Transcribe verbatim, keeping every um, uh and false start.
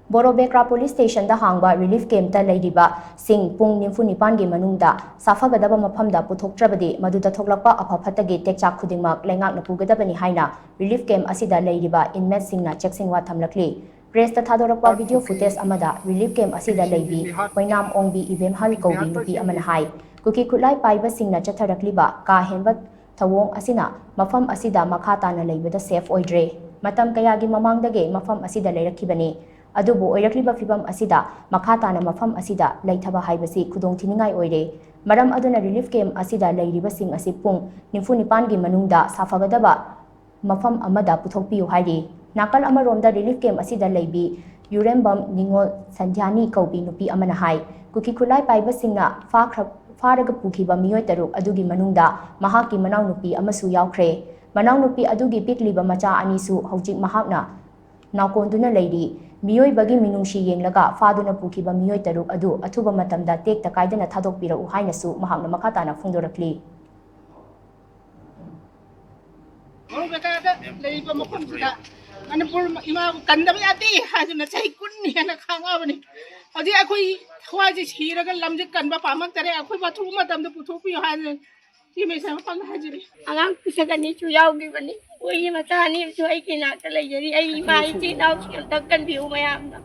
ꯕꯣꯔꯣꯕꯦꯀ꯭ꯔꯥ police ꯁ꯭ꯇꯦꯁꯟꯗ ꯍꯥꯡꯕ relief ꯀꯦꯝꯞꯇ ꯂꯩꯔꯤꯕꯁꯤꯡ ꯄꯨꯡ ꯅꯤꯐꯨ ꯅꯤꯄꯥꯟꯒꯤ ꯃꯅꯨꯡꯗ ꯁꯥꯐꯒꯗꯕ ꯃꯐꯝꯗ ꯄꯨꯊꯣꯛꯇ꯭ꯔꯕꯗꯤ ꯃꯗꯨꯗ ꯊꯣꯛꯂꯛꯄ ꯑꯐ ꯐꯠꯇꯒꯤ ꯇꯦꯛꯆꯥꯛ ꯈꯨꯗꯤꯡꯃꯛ ꯂꯩꯉꯥꯛꯅ ꯄꯨꯒꯗꯕꯅꯤ ꯍꯥꯏꯅ ꯔꯤꯂꯤꯐ ꯀꯦꯝꯞ ꯑꯁꯤꯗ ꯂꯩꯔꯤꯕ ꯏꯟꯃꯦꯠꯁꯤꯡꯅ ꯆꯦꯛꯁꯤꯟꯋꯥ ꯊꯝꯂꯛꯂꯤ꯫ ꯄ꯭ꯔꯦꯁꯇ ꯊꯥꯗꯣꯔꯛꯄ ꯚꯤꯗꯤꯑꯣ ꯐꯨꯇꯦꯖ ꯑꯃꯗ ꯔꯤꯂꯤꯐ ꯀꯦꯝꯞ ꯑꯁꯤꯗ ꯂꯩꯕꯤ ꯑꯣꯏꯅꯥꯝ ꯑꯣꯡꯕꯤ ꯏꯕꯦꯝꯍꯜ ꯀꯧꯕꯤ ꯅꯨꯄꯤ ꯑꯃꯅ ꯍꯥꯏ, ꯀꯨꯀꯤ ꯈꯨꯠꯂꯥꯏ ꯄꯥꯏꯕꯁꯤꯡꯅ ꯆꯠꯊꯔꯛꯂꯤꯕ ꯀꯥ ꯍꯦꯟꯕ ꯊꯧꯑꯣꯡ ꯑꯁꯤꯅ ꯃꯐꯝ ꯑꯁꯤꯗ ꯃꯈꯥ ꯇꯥꯅ ꯂꯩꯕꯗ ꯁꯦꯐ ꯑꯣꯏꯗ꯭ꯔꯦ꯫ ꯃꯇꯝ ꯀꯌꯥꯒꯤ ꯃꯃꯥꯡꯗꯒꯤ ꯃꯐꯝ ꯑꯁꯤꯗ ꯂꯩꯔꯛꯈꯤꯕꯅꯤ꯫ ꯑꯗꯨꯕꯨ ꯑꯣꯏꯔꯛꯂꯤꯕ ꯐꯤꯚꯝ ꯑꯁꯤꯗ ꯃꯈꯥ ꯇꯥꯅ ꯃꯐꯝ ꯑꯁꯤꯗ ꯂꯩꯊꯕ ꯍꯥꯏꯕꯁꯤ ꯈꯨꯗꯣꯡꯊꯤꯅꯤꯡꯉꯥꯏ ꯑꯣꯏꯔꯦ꯫ ꯃꯔꯝ ꯑꯗꯨꯅ ꯔꯤꯂꯤꯐ ꯀꯦꯝꯞ ꯑꯁꯤꯗ ꯂꯩꯔꯤꯕꯁꯤꯡ ꯑꯁꯤ ꯄꯨꯡ ꯅꯤꯐꯨ ꯅꯤꯄꯥꯟꯒꯤ ꯃꯅꯨꯡꯗ ꯁꯥꯐꯒꯗꯕ ꯃꯐꯝ ꯑꯃꯗ ꯄꯨꯊꯣꯛꯄꯤꯌꯨ ꯍꯥꯏꯔꯤ꯫ ꯅꯥꯀꯜ ꯑꯃꯔꯣꯝꯗ ꯔꯤꯂꯤꯐ ꯀꯦꯝꯞ ꯑꯁꯤꯗ ꯂꯩꯕꯤ ꯌꯨꯔꯦꯝꯕꯝ ꯅꯤꯉꯣꯜ ꯁꯟꯙ꯭ꯌꯥꯅꯤ ꯀꯧꯕꯤ ꯅꯨꯄꯤ ꯑꯃꯅ ꯍꯥꯏ, ꯀꯨꯀꯤ ꯈꯨꯠꯂꯥꯏ ꯄꯥꯏꯕꯁꯤꯡꯅ ꯐꯥꯈ꯭ꯔ-, ꯐꯥꯔꯒ ꯄꯨꯈꯤꯕ ꯃꯤꯑꯣꯏ ꯇꯔꯨꯛ ꯑꯗꯨꯒꯤ ꯃꯅꯨꯡꯗ ꯃꯍꯥꯛꯀꯤ ꯃꯅꯥꯎꯅꯨꯄꯤ ꯑꯃꯁꯨ ꯌꯥꯎꯈ꯭ꯔꯦ꯫ ꯃꯅꯥꯎꯅꯨꯄꯤ ꯑꯗꯨꯒꯤ ꯄꯤꯛꯂꯤꯕ ꯃꯆꯥ ꯑꯅꯤꯁꯨ ꯍꯧꯖꯤꯛ ꯃꯍꯥꯛꯅ ꯅꯥꯀꯣꯟꯗꯨꯅ ꯂꯩꯔꯤ꯫ ꯃꯤꯑꯣꯏꯕꯒꯤ ꯃꯤꯅꯨꯡꯁꯤ ꯌꯦꯡꯂꯒ ꯐꯥꯗꯨꯅ ꯄꯨꯈꯤꯕ ꯃꯤꯑꯣꯏ ꯇꯔꯨꯛ ꯑꯗꯨ ꯑꯊꯨꯕ ꯃꯇꯝꯗ ꯇꯦꯛꯇ ꯀꯥꯏꯗꯅ ꯊꯥꯗꯣꯛꯄꯤꯔꯛꯎ ꯍꯥꯏꯅꯁꯨ ꯃꯍꯥꯛꯅ ꯃꯈꯥ ꯇꯥꯅ ꯐꯣꯡꯗꯣꯔꯛꯂꯤ꯫ ꯕꯣꯔꯣꯕꯦꯀꯥꯗ ꯂꯩꯔꯤꯕ ꯃꯐꯝꯁꯤꯗ ꯃꯅꯤꯄꯨꯔ ꯏꯃꯥꯕꯨ ꯀꯟꯗꯕ ꯌꯥꯗꯦ ꯍꯥꯏꯗꯨꯅ ꯆꯍꯤ ꯀꯨꯟ ꯍꯦꯟꯅ ꯈꯥꯡꯉꯛꯑꯕꯅꯤ꯫ ꯍꯧꯖꯤꯛ ꯑꯩꯈꯣꯏ ꯊꯋꯥꯏꯁꯦ ꯁꯤꯔꯒ ꯂꯝꯁꯦ ꯀꯟꯕ ꯄꯥꯝꯃꯛꯇꯔꯦ꯫ ꯑꯩꯈꯣꯏ ꯑꯊꯨꯕ ꯃꯇꯝꯗ ꯄꯨꯊꯣꯛꯄꯤꯌꯨ ꯍꯥꯏꯗꯅ ꯁꯤ ꯃꯦꯁꯦꯖ ꯃꯐꯝꯗ ꯍꯥꯏꯖꯔꯤ꯫ ꯑꯉꯥꯡ ꯄꯤꯁꯛ ꯑꯅꯤꯁꯨ ꯌꯥꯎꯈꯤꯕꯅꯤ꯫ ꯑꯩꯈꯣꯏꯒꯤ ꯃꯆꯥ ꯑꯅꯤ ꯑꯃꯁꯨ ꯑꯩꯒꯤ ꯏꯅꯥꯛꯇ ꯂꯩꯖꯔꯤ꯫ ꯑꯩ ꯏꯃꯥ ꯏꯆꯤꯜ ꯏꯅꯥꯎꯁꯤꯡ ꯑꯝꯇꯪ ꯀꯟꯕꯤꯌꯨ ꯃꯌꯥꯝꯅ꯫